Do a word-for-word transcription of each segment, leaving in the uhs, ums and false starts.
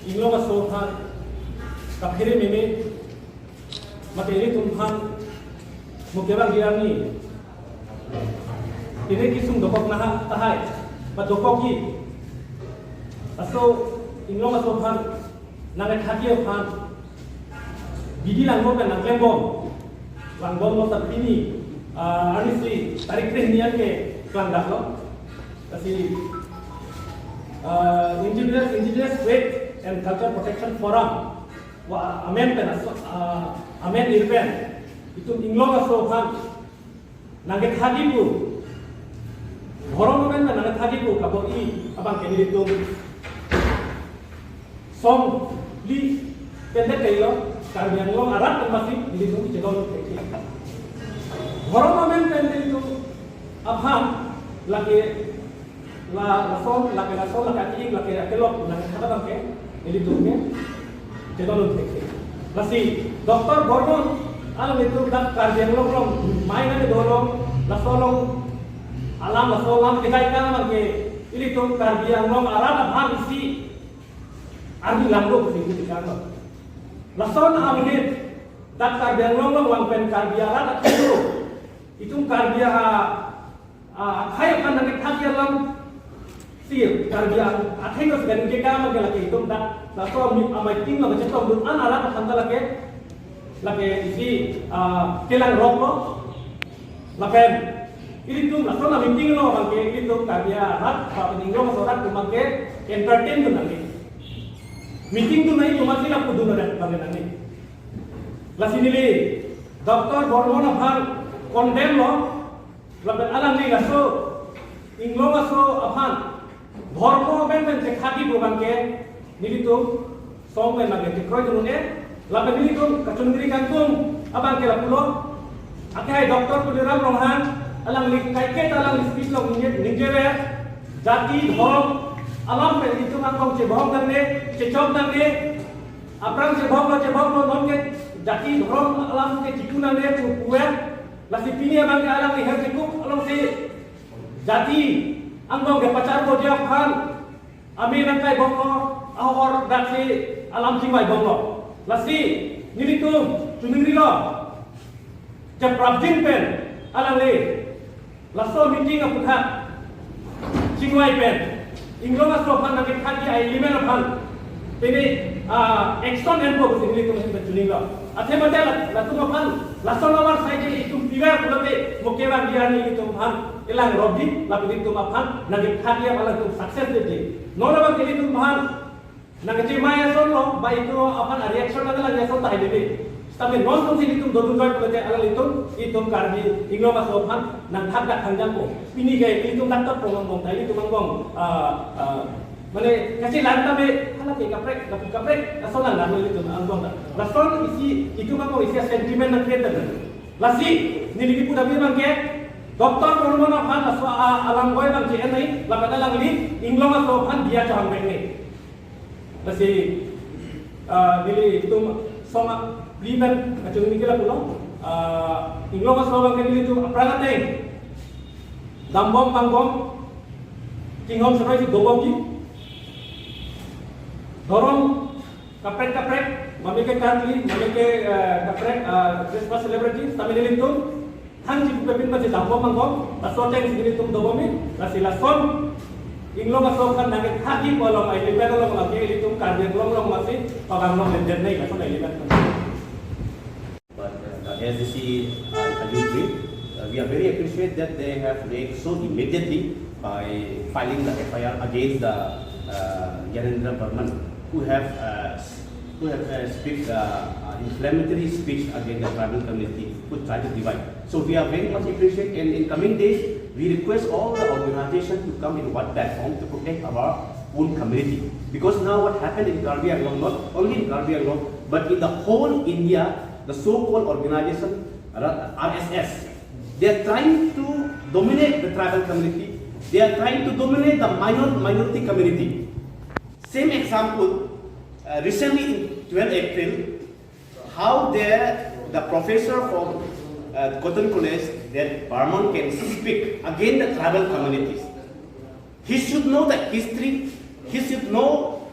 Inglong aso aphan kaphere meme, mate ilitum aphan mo kevangji arni, pine kesung dokok naha tahai, ba dokokji. Laso inglong aso aphan nangkethakji aphan bidi langno pen nangklembom, langbomlo, ta pini, ah, arnisi tarik krehini an ke klangdaklo. Lasi, ah, Indigenous, Indigenous Faith and Culture Protection Forum, wa amen pen aso, ah, amen ir pen itum inglong aso aphan nangkethakji pu, dhorom amen pen nangkethakji pu kabo-i abang ke nelitum song li pendek kailo, Karbi Anglong arat pen masi nelitum chedon thekthe. Dhorom amen pen nelitum aphan lake la, lason, lake lason, lake ati, lake akelok nangkethak abang ke nelitum ke chedon thekthe. Lasi Doctor Bormon, alanglitum dak Karbi Anglong along, mai nangkedolong, laso along alam, laso alam kedai kan abang ke ilitum Karbi Anglong arat aphan isi arni langduk sing kekanlo. Lason amonit dak Karbi Anglong along vang pen Karbi arat atum, itum Karbi a, a, akhei aphan nangkethakji alam si Karbi a, akhei ko segan ke kam ke lake itum dak laso mi amai ting lo kachetongdun an arat aphan ta lake, lake isi, ah, kelangroklo. Lapen ilitum laso a-meeting along abang ke ilitum Karbi arat, Karbi inglong aso arat atum abang ke entertain dun nangji. Meeting dun nangji atum si lapu dun nangji abang ke nangji. Lasi neli Doctor Bormon aphan condemn lo, lapen alangli laso inglong aso aphan dhorom amen pen chethakji pu abang ke nelitum song pen abang ke chekroidun un-e, lapen nelitum kachongri kangtung abang ke lapulo. Akhei Doctor Tuliram Ronghang, alangli kaiketa alangli speech along ningje, ningje re, jati dhorom alam pen itum angbong chebohong nangne, chechok nangne, aphrang chebohong lo, chebohong lo, non ke jati dhorom alam ke chipu nangne pu pu-et. Lasi pini abang ke alangli her chikuk alongsi jati angbong kepacharboji aphan ame nangkai bomlo, ahor daksi alam chingvai bomlo. Lasi nelitum choningrilo, japrapjin pen alangli laso meeting aphuthak chingvai pen inglong aso aphan nangkethakji a-element aphan pini, ah, action enpo pusi nelitum choninglo. Athe mate la, latum aphan lason avar sai ke itum pigar pulote mo kevangji arni itum aphan kelangrokji, lapen itum aphan nangkethakji aphan latum success detji. Non abang ke itum aphan nangkechemai ason lo, ba itum aphan a-reaction nanglang ason tahai dei. Sitame non atumsi itum dodun joy pulote alanglitum itum Karbi inglong aso aphan nangthakdak hangjangpo. Pini ke itum dak tok pong angbong, ta itum angbong, ah, ah, mane kachelang tame hala ke kaprek, kaprek, kaprek ason lang nang itum angbong ta. Lason isi itum angbong isi sentiment nang-create nang. Lasi neli kipu dam abang ke Doctor Bormon aphan laso a, alam goi abang ke nai, lapen alangli inglong aso aphan diya chohang bek ne. Lasi, ah, nelitum song a, pli pen kachongri ke lapulo, ah, inglong aso abang ke nelitum aphrang ateng dambom pangbom, chinghon chonoi si dobomji. Dhorom kaprek kaprek, mame ke Karbi, mame ke, eh, kaprek, eh, Christmas celebrity, sitame nelitum thang chipu pepin pasi dambom pangbom, laso atengsi nelitum dobomji, lasi lason inglong aso aphan nangkethakji pu along, ai lipen along lake ilitum Karbi Anglong along masi pagang long lendet nai lason ai lipen. But, uh, as the C E, uh, alluded to, uh, we are very appreciate that they have reacted so immediately by filing the F I R against the, uh, Gyanendra Barman, who have, uh, who have, uh, speak, uh, uh, inflammatory speech against the tribal community, who try to divide. So we are very much appreciate, and in coming days, we request all the organization to come in one platform to protect our own community. Because now what happened in Karbi Anglong, not only in Karbi Anglong, but in the whole India, the so-called organization, R S S, they are trying to dominate the tribal community. They are trying to dominate the minor, minority community. Same example, uh, recently in twelve April, how there the professor from, uh, Cotton College, that Barman can speak against the tribal communities. He should know the history. He should know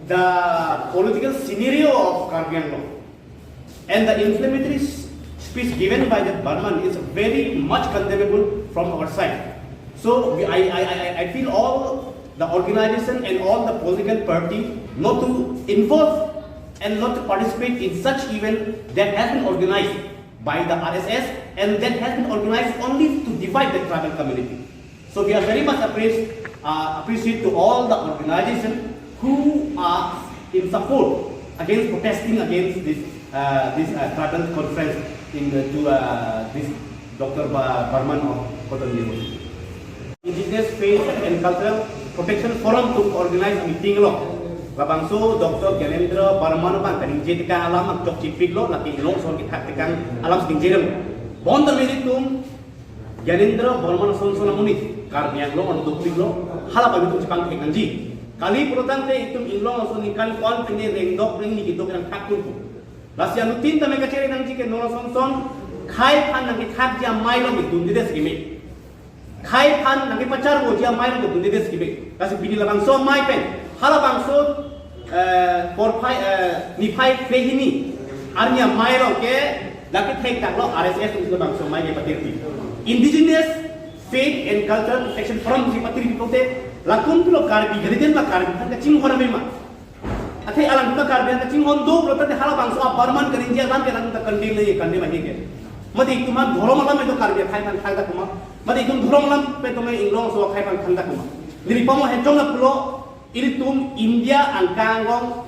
The political scenario of Karbi Anglong and the inflammatory s- speech given by the Barman is very much condemnable from our side. So we, I, I, I, I feel all the organization and all the political party not to involve and not to participate in such event that has been organized by the R S S and that has been organized only to divide the tribal community. So we are very much appreciate, uh, appreciate to all the organization who are in support against protesting against this uh, this uh, tribal conference in the, to uh, this Doctor Ba- Barman of Cotton University. Indigenous Faith and Cultural Protection Forum to organize meeting lo. Labangso Doctor Gyanendra Barman abang kaningje tekang alam ang chokchipik lo, lake Inglong ason kethak tekang alam si ningje lo. Bonta mili tum Gyanendra Barman ason ason amonit Karbi Anglong anu dopik lo, hala abang itum chepangthek nangji. Kali pulotangte itum Inglong ason ningkan ko-an pine rengdok rengni kedok nangthak kun. Lasi anuttin tame kachere nangji ke non ason ason khei aphan nangkethakji amei along dundedet si keme. Khei aphan nangkepacharboji amei along dundedet si keme. Lasi pini labangso amei pen, halabangso eh, porphai, eh, niphai krehini arni amei along ke lake thekdak lo R S S unslo bangso amei ke patirpi. Indigenous Faith and Cultural Protection Forum si patirpi pulote latum pulo Karbi, gari den ba Karbi aphan kachinghon ame ma. Athe alang ta Karbi aphan kachinghon do pulote halabangso a Barman kaningje alam ke latum ta condemn nangji, condemn ahi ke. Mate itum an dhorom alam pen to Karbi akhei aphan khei ta kuma. Mate itum dhorom alam pen to me Inglong aso akhei aphan khei ta kuma. Neli pamo henjong na pulo, ilitum India angkang angbong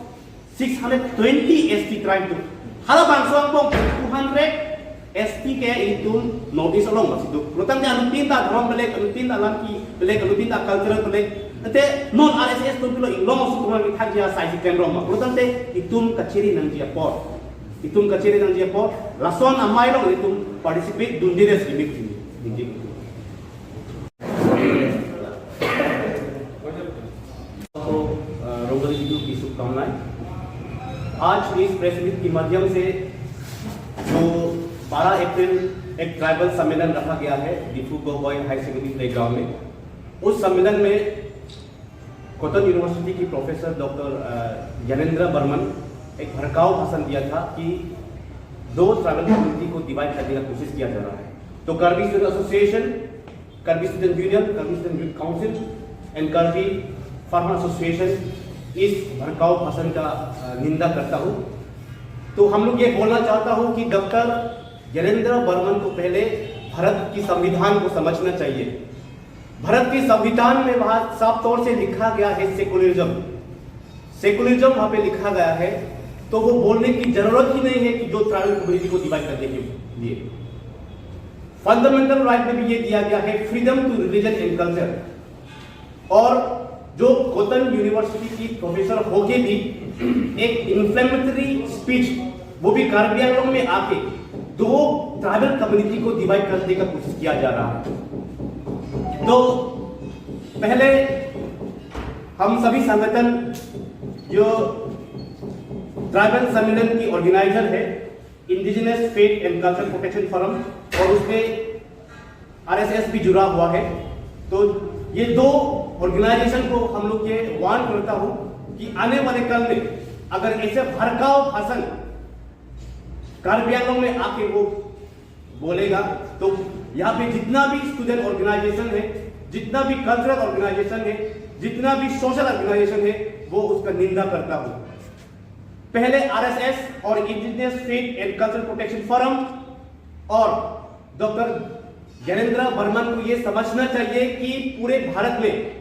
six hundred twenty S T tribe do. Halabangso angbong two hundred S T ke ilitum North East along masi do. Pulotangte anuttin ta dhorom belek, anuttin ta alam ki belek, anuttin ta cultural belek. Ante non R S S atum pulo Inglong aso atum kethakji asai si klemrong ma. Pulotangte itum kachere nangji apor. Itum kachere nangji apor. Lason amei along itum participate dundedet si keme. को, अ, रंगोली की शुभकामनाएं। आज इस press meet के माध्यम से जो बारह अप्रैल एक ट्राइबल सम्मेलन रखा गया है दीफू गोगोई हाई सेकेंडरी प्लेग्राउंड में, उस सम्मेलन में कॉटन यूनिवर्सिटी की प्रोफेसर डॉक्टर, अ, ज्ञानेंद्र बर्मन एक भड़काऊ भाषण दिया था कि दो ट्राइबल कम्युनिटी को डिवाइड करने का कोशिश किया जा रहा है। तो Karbi student association, Karbi Student Union, Karbi Student Youth Council and Karbi Farmer Association इस भड़काऊ भाषण का, अ, निंदा करता हूँ। तो हम लोग ये बोलना चाहता हूँ कि डॉक्टर ज्ञानेंद्र बर्मन को पहले भारत की संविधान को समझना चाहिए। भारत के संविधान में वहाँ साफ तौर से लिखा गया है सेकुलरिज्म। सेकुलरिज्म वहाँ पे लिखा गया है, तो वो बोलने की जरूरत ही नहीं है कि जो ट्राइबल कम्युनिटी को डिवाइड करने के लिए। फंडामेंटल राइट में भी ये दिया गया है, freedom to religion and culture। और जो कॉटन यूनिवर्सिटी की प्रोफेसर होके भी एक इन्फ्लेमेटरी स्पीच, वो भी कार्बी आंगलोंग में आके दो ट्राइबल कम्युनिटी को डिवाइड करने का कोशिश किया जा रहा है। तो पहले हम सभी संगठन जो ट्राइबल सम्मेलन की ऑर्गेनाइजर है, indigenous faith and culture protection forum, और उसमें आरएसएस भी जुड़ा हुआ है। तो ये दो ऑर्गेनाइजेशन को हम लोग ये वार्न करता हूँ कि आने वाले कल में अगर ऐसे भड़काऊ भाषण कार्बी आंगलोंग में आके वो बोलेगा, तो यहाँ पे जितना भी स्टूडेंट ऑर्गेनाइजेशन है, जितना भी कल्चरल ऑर्गेनाइजेशन है, जितना भी सोशल ऑर्गेनाइजेशन है, वो उसका निंदा करता हूँ। पहले आरएसएस और indigenous faith and culture protection forum और डॉक्टर ज्ञानेंद्र बर्मन को ये समझना चाहिए कि पूरे भारत में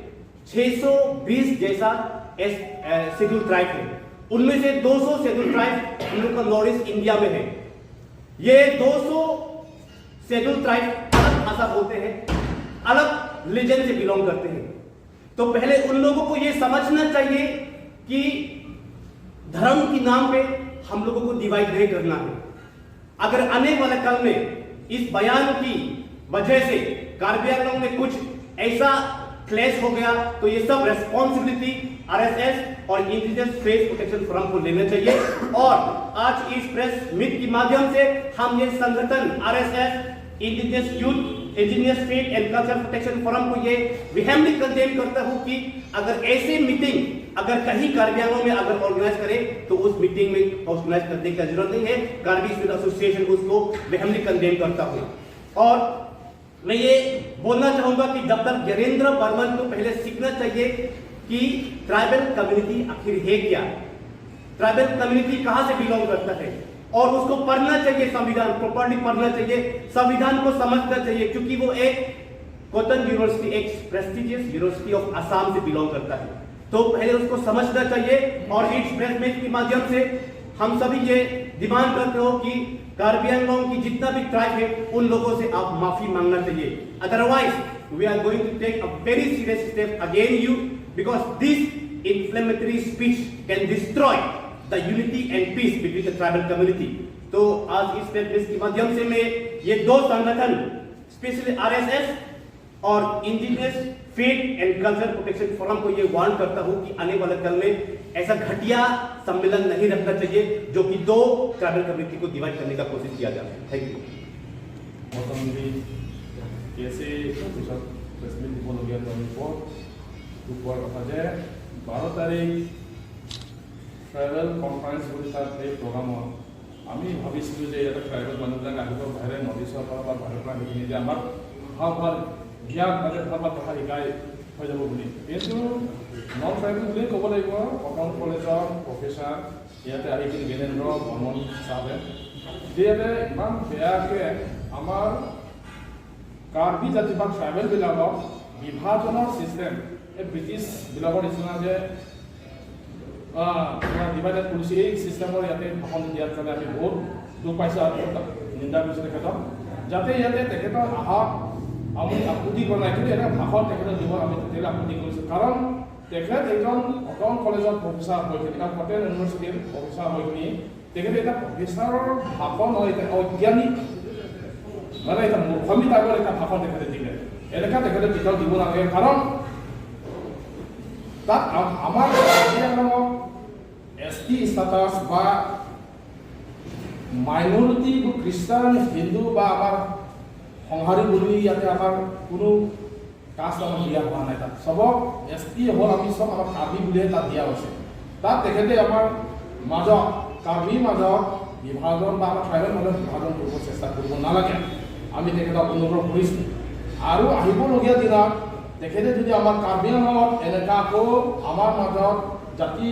छह सौ बीस जैसा एस, अ, शेड्यूल ट्राइब है, उनमें से दो सौ शेड्यूल ट्राइब हम लोग का नॉर्थ ईस्ट इंडिया में है। ये दो सौ शेड्यूल ट्राइब अलग भाषा बोलते हैं, अलग रीजन से बिलोंग करते हैं। तो पहले उन लोगों को ये समझना चाहिए कि धर्म के नाम पे हम लोगों को डिवाइड नहीं करना है। अगर आने वाले कल में इस बयान की वजह से कार्बी आंगलोंग में कुछ ऐसा क्लैश हो गया, तो ये सब रेस्पॉन्सिबिलिटी आरएसएस और इंडिजिनस फेथ प्रोटेक्शन फोरम को लेना चाहिए। और आज इस प्रेस मीट के माध्यम से हम ये संगठन RSS, indigenous youth, indigenous faith and culture protection forum को ये vehemently कंडेम करता हूँ कि अगर ऐसे मीटिंग अगर कहीं कार्बी आंगलोंग में अगर ऑर्गेनाइज करे तो उस मीटिंग में ऑर्गेनाइज करने का जरूरत नहीं है। कार्बी स्टूडेंट एसोसिएशन उसको वेहमली कंडेम करता हूँ। और मैं ये बोलना चाहूंगा कि डॉक्टर गिरिंद्र बर्मन को पहले सीखना चाहिए कि ट्राइबल कम्युनिटी आखिर है क्या, ट्राइबल कम्युनिटी कहाँ से बिलोंग करता है, और उसको पढ़ना चाहिए, संविधान प्रॉपरली पढ़ना चाहिए, संविधान को समझना चाहिए, क्योंकि वो एक कॉटन यूनिवर्सिटी, एक प्रेस्टिजियस यूनिवर्सिटी ऑफ आसाम से बिलोंग करता है। तो पहले उसको समझना चाहिए। और इस प्रेस मीट के माध्यम से हम सभी ये डिमांड करते हो कि कार्बी आंगलोंग की जितना भी ट्राइब है, उन लोगों से आप माफी मांगना चाहिए। Otherwise, we are going to take a very serious step against you, because this inflammatory speech can destroy the unity and peace between the tribal community. तो आज इस प्रेस मीट के माध्यम से मैं ये दो संगठन, स्पेशली आरएसएस और indigenous faith and culture protection forum को ये वार्न करता हूँ कि आने वाले कल में ऐसा घटिया सम्मेलन नहीं रखना चाहिए, जो कि दो ट्राइबल कम्युनिटी को डिवाइड करने का कोशिश किया जा रहा है। Thank you. মোটামুটি কেছে পিছত প্ৰেছ মিট দিবলগীয়া তেওঁলোকৰ দুখৰ কথা যে বাৰ তাৰিখ ট্ৰাইবেল কনফাৰেন্স বুলি তাত এই প্ৰগ্ৰামত আমি ভাবিছিলোঁ যে ইয়াতে ট্ৰাইবেল মানুহবিলাক আহিব, বাহিৰে নৰ্থ ইষ্টৰ পৰা বা বাহিৰৰ পৰা আহি কিনে যে আমাক ভাল ভাল জ্ঞান, মানে ভাল ভাল কথা শিকাই হৈ যাব বুলি। কিন্তু নন ট্ৰাইবেল বুলিয়ে ক'ব লাগিব, কটন কলেজৰ প্ৰফেচাৰ ইয়াতে আহি কিনে গিনেন্দ্ৰ বৰ্মন ছাৰে যে ইয়াতে ইমান বেয়াকে আমাৰ কাৰ্বি জাতি বা ট্ৰাইবেলবিলাকক বিভাজনৰ ছিষ্টেম, এই ব্ৰিটিছবিলাকৰ নিচিনা যে ডিভাইড এণ্ড ৰুল, এই ছিষ্টেমৰ ইয়াতে ভাষণ দিয়াৰ কাৰণে আমি বহুত দুখ পাইছোঁ আৰু বহুত নিন্দা কৰিছোঁ তেখেতক। যাতে ইয়াতে তেখেতৰ আহা আমি আপত্তি কৰা নাই, কিন্তু এটা ভাষণ তেখেতে দিব আমি তেতিয়াহ'লে আপত্তি কৰিছোঁ। কাৰণ তেখেত এজন কটন কলেজৰ প্ৰফেচাৰ হৈ কিনে, কাৰণ কটন ইউনিভাৰ্চিটিৰ প্ৰফেচাৰ হৈ কিনে তেখেতে এটা প্ৰফেচাৰৰ ভাষণ হয়, এটা অজ্ঞানী, মানে এটা মূৰ্খামি টাইপৰ এটা ভাষণ তেখেতে দিলে। এনেকা তেখেতে কেতিয়াও দিব নালাগে, কাৰণ তাত আ-, আমাৰ কাৰ্বি আংলঙত এছ টি ষ্টেটাছ বা মাইনৰিটি, খ্ৰীষ্টান, হিন্দু বা আমাৰ সংহাৰী বুলি ইয়াতে আমাৰ কোনো কাষ্ট আমাক দিয়া হোৱা নাই। তাত চবক এছ টি হ'ল, আমি চব আমাক কাৰ্বি বুলিহে তাত দিয়া হৈছে। তাত তেখেতে আমাৰ মাজত, কাৰ্বিৰ মাজত বিভাজন বা আমাৰ ট্ৰাইবেল মাজত বিভাজন কৰিব চেষ্টা কৰিব নালাগে, আমি তেখেতক অনুৰোধ কৰিছোঁ। আৰু আহিবলগীয়া দিনত তেখেতে যদি আমাৰ কাৰ্বি আংলঙত এনেকা আকৌ আমাৰ মাজত জাতি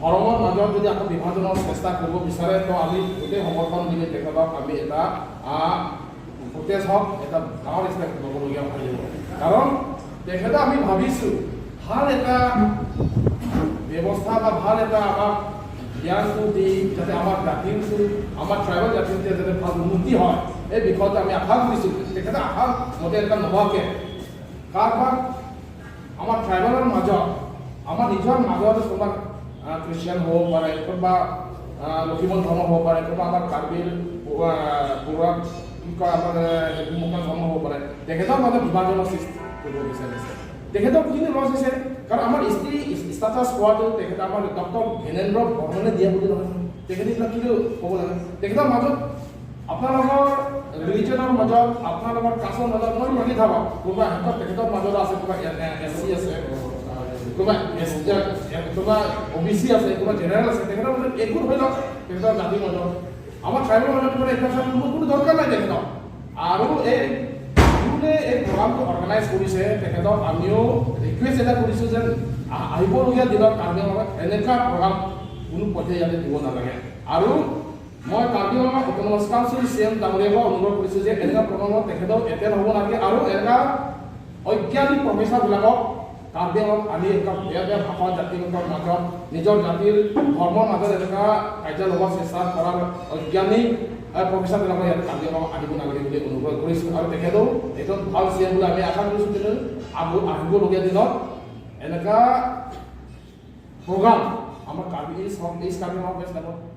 ধৰ্মৰ মাজত যদি আকৌ বিভাজনৰ চেষ্টা কৰিব বিচাৰে, তো আমি গোটেই সমৰ্থন দি তেখেতক আমি এটা, আহ, ফুটেজ হওক, এটা ডাঙৰ ষ্টেপ ল'বলগীয়া হৈ যাব। কাৰণ তেখেতে আমি ভাবিছোঁ, ভাল এটা ব্যৱস্থা বা ভাল এটা আমাক জ্ঞানটো দি যাতে আমাৰ জাতিটো, আমাৰ ট্ৰাইবেল জাতিটো যাতে ভাল উন্নতি হয়, এই বিষয়টো আমি আশা কৰিছোঁ। তেখেতে আশা মতে এনেকুৱা নোহোৱাকৈ কাৰোবাক আমাৰ ট্ৰাইবেলৰ মাজত, আমাৰ নিজৰ মাজত কোনোবা, আহ, খ্ৰীষ্টিয়ান হ'ব পাৰে, কোনোবা, আহ, লক্ষীমন ধৰ্ম হ'ব পাৰে, কোনোবা আমাৰ কাৰ্বি, আহ, বৰুৱা, কি কয়, আমাৰ, আহ, হেইটো মুছলমান ধৰ্ম হ'ব পাৰে, তেখেতৰ মাজত বিভাজনৰ সৃষ্টি কৰিব বিচাৰিছে। তেখেতৰ কিনো লছ হৈছে? কাৰণ আমাৰ এছ টি ষ্টেটাছ পোৱাটো তেখেতে আমাৰ ডক্টৰ গিনেন্দ্ৰ বৰ্মনে দিয়া বুলি নহয়। তেখেতে এইবিলাক কিনো ক'ব লাগে? তেখেতৰ মাজত আপোনালোকৰ ৰিলিজনৰ মাজত, আপোনালোকৰ কাষ্টৰ মাজত মই মাতি থাকক, কোনোবা সিহঁতৰ তেখেতৰ মাজত আছে, কোনোবা এ-, এ-, এছ চি আছে, কোনোবা এছ টি, কোনোবা অ' বি চি আছে, কোনোবা জেনেৰেল আছে, তেখেতৰ মাজত একগোট হৈ লওক, তেখেতৰ জাতিৰ মাজত। আমাৰ ট্ৰাইবেলৰ মাজত মানে এইবিলাক কোনো, কোনো দৰকাৰ নাই তেখেতৰ। আৰু এই যোনে এই প্ৰগ্ৰামটো অৰ্গেনাইজ কৰিছে, তেখেতক আমিও ৰিকুৱেষ্ট এটা কৰিছোঁ যেন আ-, আহিবলগীয়া দিনত কাৰ্বি আংলঙত এনেকুৱা প্ৰগ্ৰাম কোনো পধ্যে ইয়াতে দিব নালাগে। আৰু মই Karbi Anglong autonomous council C M ডাঙৰীয়াকো অনুৰোধ কৰিছোঁ যে এনেকুৱা প্ৰগ্ৰামত তেখেতক এটেণ্ড হ'ব নালাগে আৰু এনেকুৱা অজ্ঞানী প্ৰফেচাৰবিলাকক কাৰ্বি আংলঙত আনি এনেকুৱা বেয়া বেয়া ভাষা জাতিৰ মাজত, নিজৰ জাতিৰ ধৰ্মৰ মাজত এনেকুৱা কাজিয়া ল'ব চেষ্টা কৰাৰ অজ্ঞানী, আহ, প্ৰফেচাৰবিলাকক ইয়াত কাৰ্বি আংলঙত আনিব নালাগে বুলি অনুৰোধ কৰিছোঁ। আৰু তেখেতেও এজন ভাল চি এম বুলি আমি আশা কৰিছোঁ, কিন্তু আগ-, আহিবলগীয়া দিনত এনেকুৱা প্ৰগ্ৰাম আমাৰ কাৰ্বি ইষ্ট হওক, ইষ্ট কাৰ্বি আংলং ৱেষ্ট কাৰ্বি আংলং